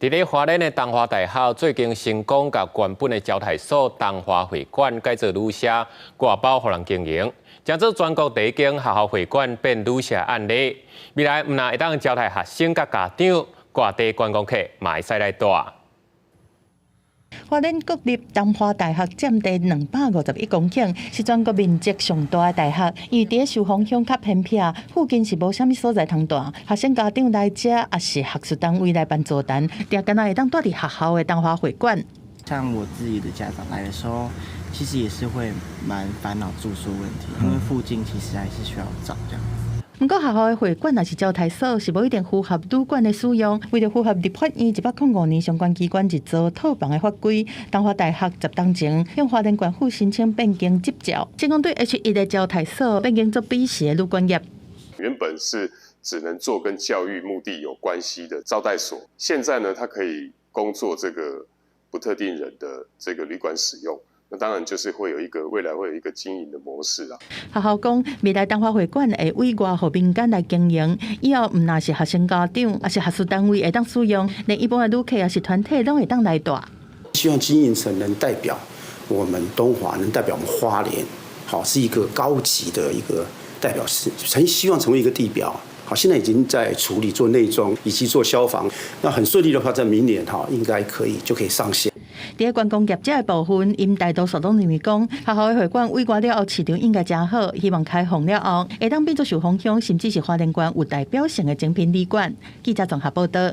佇咧花蓮的東華大學最近成功共原本的招待所東華會館改做旅社，外包予人經營，成做全國第一間學校會館變旅社案例。未來毋但會當招待學生佮家長，外地觀光客嘛會使來蹛。花蓮國立東華大學佔地251公頃，是全國面積上大的大學。伊佇咧壽豐鄉較偏僻，附近是無啥物所在通蹛。學生家長來遮，抑是學術單位來辦座談，定敢若會當蹛佇學校的東華會館。像我自己的家長來的時候，其實也是會蠻煩惱住宿問題，因為附近其實還是需要找這樣。毋過學校的會館抑是招待所，是無一定符合旅館的使用。為著符合立法院105年相關機關一座套房的法規，東華大學10冬前向花蓮縣府申請變更執照，成功對 H1的招待所變更做彼時的旅館業。原本是只能做跟教育目的有關係的招待所，現在呢，它可以供做這個不特定人的這個旅館使用。那當然就是會有一個未來會有一個經營的模式啦。學校講，未來東華會館會委外予民間來經營，以後毋但是學生家長，抑是學術單位會當使用，連一般的旅客抑是團體攏會當來蹛。希望經營成能代表我們東華，能代表我們花蓮，好，是一個高級的一個代表，是很希望成為一個地標。好，現在已經在處理做內裝以及做消防，那很順利的話，在明年哈應該可以就可以上線。佇咧觀光業者的部分，𪜶大多數攏認為講，學校的會館委外了後，市場應該誠好，希望開放了後，會當變做壽豐鄉，甚至是花蓮縣有代表性的精品旅館。記者綜合報道。